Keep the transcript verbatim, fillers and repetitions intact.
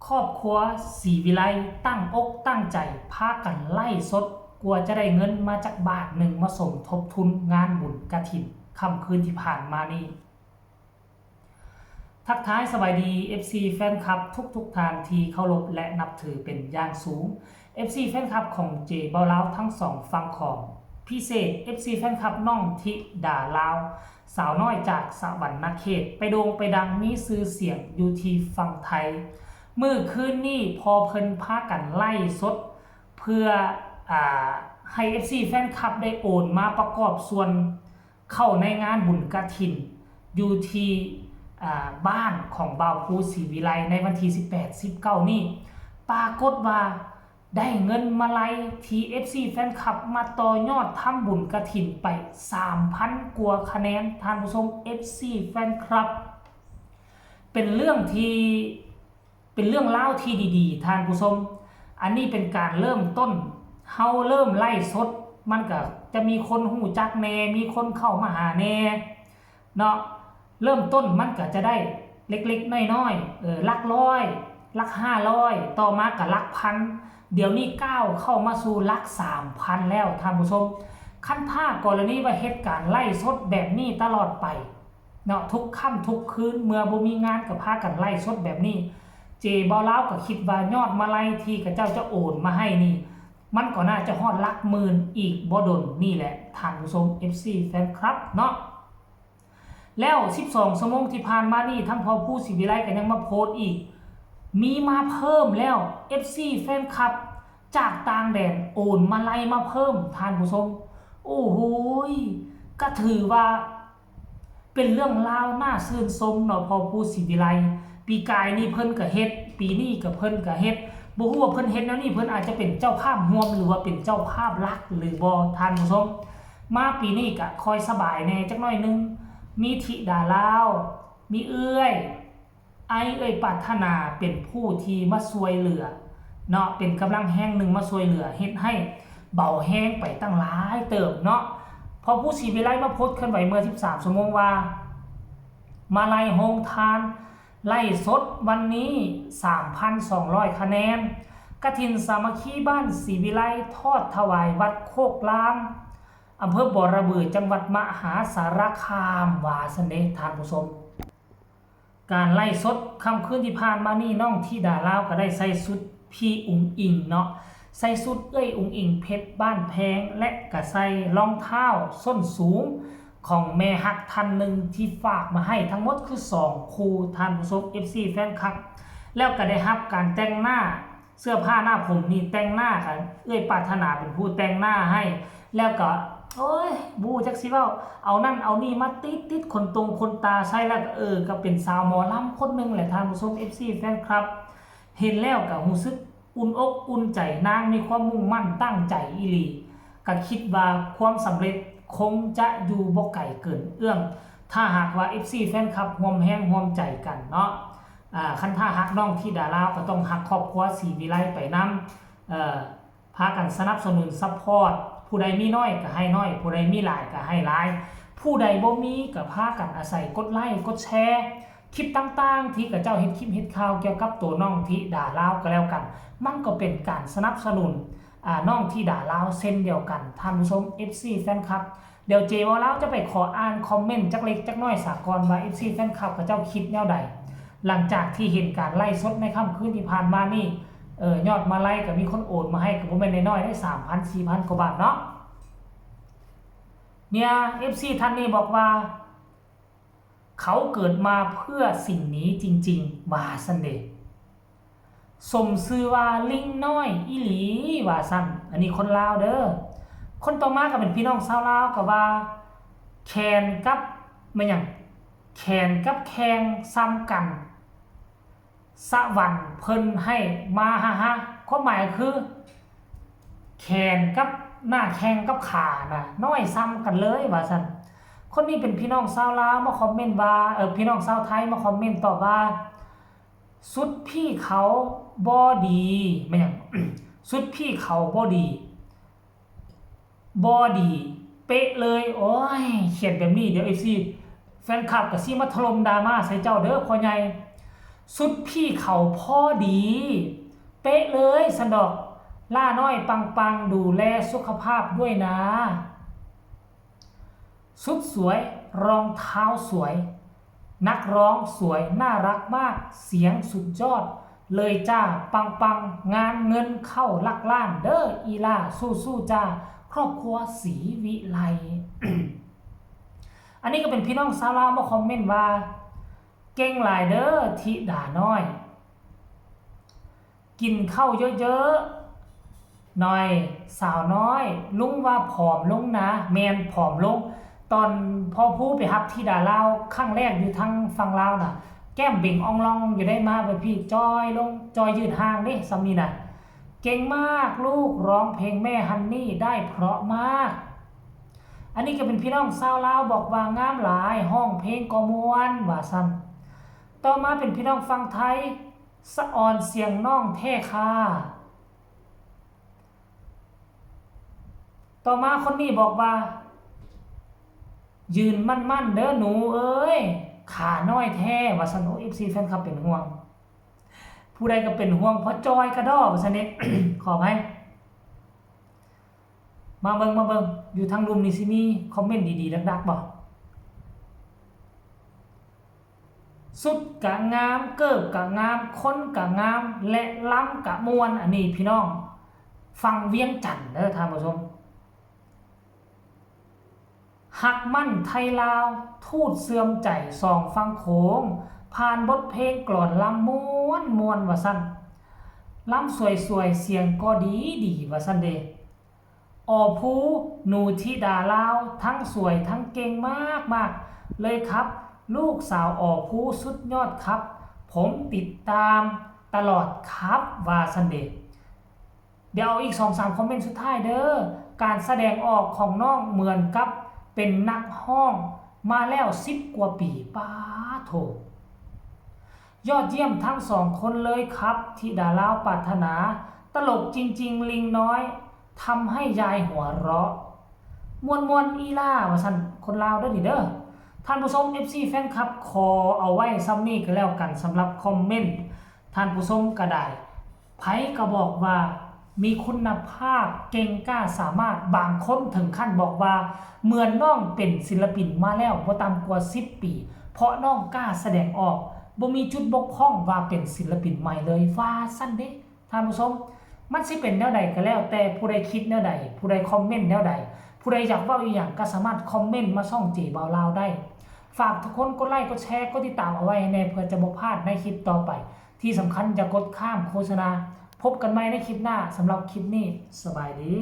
ครอบครัวศรีวิไลตั้งอกตั้งใจพากันไลฟ์สด กว่าจะได้เงินมาจักบาทหนึ่งมาสมทบทุนงานบุญกฐินค่ำคืนที่ผ่านมานี้ ทักทายสบายดี เอฟซี แฟนคลับทุกๆท่านที่เคารพและนับถือเป็นอย่างสูง เอฟซี แฟนคลับของเจเบาลาวทั้งสองฝั่งของ พิเศษ เอฟซี แฟนคลับน้องธิดาลาว สาวน้อยจากสะหวันนะเขต ไปโด่งไปดังมีชื่อเสียงอยู่ที่ฝั่งไทย มื้อคืนนี้พอเพิ่นพากันไลฟ์สด เพื่ออ่าให้ เอฟซี แฟนคลับได้โอนมาประกอบส่วนเข้าในงานบุญกฐิน อยู่ที่อ่าบ้านของบ่าวภูศรีวิไลในวันที่สิบแปด สิบเก้า นี้ ปรากฏว่าได้เงินมาลัยที่ เอฟซี แฟนคลับมาต่อยอดทำบุญกฐินไป สามพัน กว่าคะแนน ท่านผู้ชม เอฟซี แฟนคลับ เป็นเรื่องที่เป็นเรื่องราวที่ดีๆ ท่านผู้ชม อันนี้เป็นการเริ่มต้น เฮาเริ่มไลฟ์สด มันก็จะมีคนฮู้จักแหน่ มีคนเข้ามาหาแหน่เนาะ เริ่มต้นมันก็จะได้เล็กๆ น้อยๆ เออ หลักร้อย หลักห้าร้อย ต่อมาก็หลักพัน เดี๋ยวนี้ก้าวเข้ามาสู่หลักสามพัน แล้วท่านผู้ชม คันถ้ากรณีว่าเฮ็ดการไลฟ์สดแบบนี้ตลอดไปเนาะ ทุกค่ำทุกคืน เมื่อบ่มีงานก็พากันไลฟ์สดแบบนี้ เจเบาลาวก็คิดว่ายอดมาลัยที่เขาเจ้าจะโอนมาให้นี่ มันก็น่าจะฮอดหลักหมื่นอีกบ่ดนนี่แหละ ท่านผู้ชม เอฟซี แฟนคลับเนาะ แล้ว สิบสอง ชั่วโมงที่ผ่านมานี่ ทั้งพ่อภูศรีวิไลก็ยังมาโพสต์อีก มีมาเพิ่มแล้ว เอฟซี แฟนคลับ จากต่างแดนโอนมาลัยมาเพิ่ม ท่านผู้ชม โอ้โหย ก็ถือว่า เป็นเรื่องราวน่าชื่นชมเนาะ พ่อภูศรีวิไล ปีกายนี่เพิ่นก็เฮ็ด ปีนี้ก็เพิ่นก็เฮ็ด บ่ฮู้ว่าเพิ่นเฮ็ดแนวนี้ เพิ่นอาจจะเป็นเจ้าภาพร่วม หรือว่าเป็นเจ้าภาพหลักหรือบ่ ท่านผู้ชม มาปีนี้ก็ค่อยสบายแหน่จักหน่อยหนึ่ง มีธิดาลาว มีเอื้อย ไอ้เอื้อยปรารถนาเป็นผู้ที่มาช่วยเหลือเนาะ เป็นกำลังแฮงหนึ่งมาช่วยเหลือ เฮ็ดให้เบาแฮงไปตั้งหลายเติบเนาะ พ่อภูศรีวิไลมาโพสต์เคลื่อนไหวเมื่อ สิบสาม ชั่วโมงว่า มาลัยโฮงทาน ไลฟ์สดวันนี้ สามพันสองร้อย คะแนน กฐินสามัคคีบ้านศรีวิไล ทอดถวายวัดโคกลาม อำเภอบ่อระบือ จังหวัดมหาสารคาม ว่าซั่นเด้ ท่านผู้ชม การไลฟ์สดค่ำคืนที่ผ่านมานี่ น้องธิดาลาวก็ได้ใส่ชุดพี่อุ๋งอิ๋งเนาะ ใส่ชุดเอื้อยอุ๋งอิ๋งเพชรบ้านแพง และก็ใส่รองเท้าส้นสูงของแม่ฮักท่านหนึ่งที่ฝากมาให้ ทั้งหมดคือสองคู่ ท่านผู้ชม เอฟซี แฟนคลับ แล้วก็ได้รับการแต่งหน้า เสื้อผ้าหน้าผมนี่แต่งหน้ากัน เอื้อยปรารถนาเป็นผู้แต่งหน้าให้ แล้วก็ โอ้ย บ่ฮู้จักสิเว้า เอานั่นเอานี่มาติด ติดขนตรงขนตาใส่ แล้วก็ เออ ก็เป็นสาวหมอลำคนหนึ่งแหละ ท่านผู้ชม เอฟซี แฟนคลับ เห็นแล้วก็รู้สึกอุ่นอกอุ่นใจ นางมีความมุ่งมั่นตั้งใจอีหลี ก็คิดว่าความสำเร็จคงจะอยู่บ่ไกลเกินเอื้อม ถ้าหากว่า เอฟซี แฟนคลับร่วมแฮงร่วมใจกันเนาะ อ่า คันถ้าฮักน้องธิดาลาวก็ต้องฮักครอบครัวศรีวิไลไปนำ เอ่อ พากันสนับสนุนซัพพอร์ต ผู้ใดมีน้อยก็ให้น้อย ผู้ใดมีหลายก็ให้หลาย ผู้ใดบ่มีก็พากันอาศัยกดไลค์กดแชร์ คลิปต่างๆ ที่เขาเจ้าเฮ็ดคลิปเฮ็ดข่าวเกี่ยวกับตัวน้องธิดาลาวก็แล้วกัน มันก็เป็นการสนับสนุน อ่า น้องธิดาลาวเช่นเดียวกัน ท่านผู้ชม เอฟซี แฟนคลับ เดี๋ยวเจเว้าลาวจะไปขออ่านคอมเมนต์จักเล็กจักน้อยซะก่อนว่า เอฟซี แฟนคลับเขาเจ้าคิดแนวใด หลังจากที่เห็นการไลฟ์สดในค่ำคืนที่ผ่านมานี่ เอ่อ ยอดมาลัยก็มีคนโอนมาให้ก็บ่แม่นน้อยๆ ได้ สามพัน สี่พัน กว่าบาทเนาะ เนี่ย เอฟซี ท่านนี้บอกว่า เขาเกิดมาเพื่อสิ่งนี้จริงๆ ว่าซั่นเด้ สมชื่อว่าลิงน้อยอีหลี ว่าซั่น อันนี้คนลาวเด้อ คนต่อมาก็เป็นพี่น้องชาวลาวก็ว่า แขนกับ แม่นหยัง แขนกับแข้งส่ำกัน สวรรค์เพิ่นให้มา ฮ่าฮ่า ความหมายคือ แขนกับหน้าแข้งกับขาน่ะ น้อยส่ำกันเลย ว่าซั่น คนนี้เป็นพี่น้องชาวลาวมาคอมเมนต์ว่า เออ พี่น้องชาวไทยมาคอมเมนต์ตอบว่า ชุดพี่เขาบ่ดี แม่นหยัง ชุดพี่เขาบ่ดี บ่ดี เป๊ะเลย โอ้ย เขียนแบบนี้ เดี๋ยว เอฟซี แฟนคลับก็สิมาถล่มดราม่าใส่เจ้าเด้อ พ่อใหญ่ สุดพี่เขาพอดี เป๊ะเลยสันดอก ล่าน้อยปังปังดูแลสุขภาพด้วยนะ สุดสวยรองเท้าสวย นักร้องสวยน่ารักมาก เสียงสุดยอดเลยจ้า ปังปังงานเงินเข้าหลักล้านเด้ออีล่าสู้ๆจ้า ครอบครัวศรีวิไล อันนี้ก็เป็นพี่น้องสาวลาวมาคอมเมนต์ว่า เก่งหลายเด้อธิดาน้อย กินข้าวเยอะๆหน่อยสาวน้อย ลุงว่าผอมลงนะ แมนผอมลง ตอนพ่อผู้ไปฮับธิดาลาวครั้งแรกอยู่ทางฝั่งลาวน่ะ แก้มเบ่งอ่องลองอยู่ได้มาไปพี่จอยลงจอยยืดห่างเด้ซ้ำนี่น่ะ เก่งมากลูกร้องเพลงแม่ฮันนี่ได้เพราะมาก อันนี้ก็เป็นพี่น้องสาวลาวบอกว่างามหลายห้องเพลงก็ม่วนว่าซั่น ต่อมาเป็นพี่น้องฝั่งไทย สะออนเสียงน้องแท้ค่ะ ต่อมาคนนี้บอกว่า ยืนมั่นๆเด้อหนูเอ้ย ขาน้อยแท้ว่าซั่น โอ้ เอฟซี แฟนคลับเป็นห่วง ผู้ใดก็เป็นห่วงเพราะจอยกระดอว่าซั่นเด้ ขออภัย มาเบิ่งมาเบิ่งอยู่ทางลุ่มนี่สิมีคอมเมนต์ดีๆดักๆบ่ สุดกะงามเกิบกะงามคนกะงามและล้ำกะม่วนอันนี้พี่น้อง ฟังเวียงจันทน์เด้อท่านผู้ชม ฮักมั่นไทยลาว ทูตเสื่อมใจสองฝั่งโขง ผ่านบทเพลงกลอนลำม่วนม่วนว่าซั่น ลำสวยสวยเสียงก็ดีดีว่าซั่นเด้ ออผู้หนูธิดาลาวทั้งสวยทั้งเก่งมากมากเลยครับ ลูกสาวออผู้สุดยอดครับ ผมติดตามตลอดครับว่าซั่นเด้ เดี๋ยวเอาอีกสองสามคอมเมนต์สุดท้ายเด้อ การแสดงออกของน้องเหมือนกับเป็นนักฮ้องมาแล้วสิบกว่าปี ป๊าโถ ยอดเยี่ยมทั้งสองคนเลยครับ ธิดาลาวปรารถนา ตลกจริงๆ ลิงน้อยทำให้ยายหัวเราะ ม่วนๆ อีหล่าว่าซั่น คนลาวเด้อนี่เด้อ ท่านผู้ชม เอฟซี แฟนคลับ ขอเอาไว้ส่ำนี้ก็แล้วกันสำหรับคอมเมนต์ ท่านผู้ชมก็ได้ ไผก็บอกว่ามีคุณภาพเก่งกล้าสามารถ บางคนถึงขั้นบอกว่าเหมือนน้องเป็นศิลปินมาแล้วบ่ต่ำกว่าสิบปี เพราะน้องกล้าแสดงออก บ่มีจุดบกพร่องว่าเป็นศิลปินใหม่เลย ว่าซั่นเด้ ท่านผู้ชม มันสิเป็นแนวใดก็แล้วแต่ ผู้ใดคิดแนวใด ผู้ใดคอมเมนต์แนวใด ผู้ใดอยากเว้าอีหยังก็สามารถคอมเมนต์มาช่องเจบ่าวลาวได้ ฝากทุกคนกดไลค์กดแชร์กดติดตามเอาไว้ให้แน่ เพื่อจะบ่พลาดในคลิปต่อไป ที่สำคัญอย่ากดข้ามโฆษณา พบกันใหม่ในคลิปหน้า สำหรับคลิปนี้ สบายดี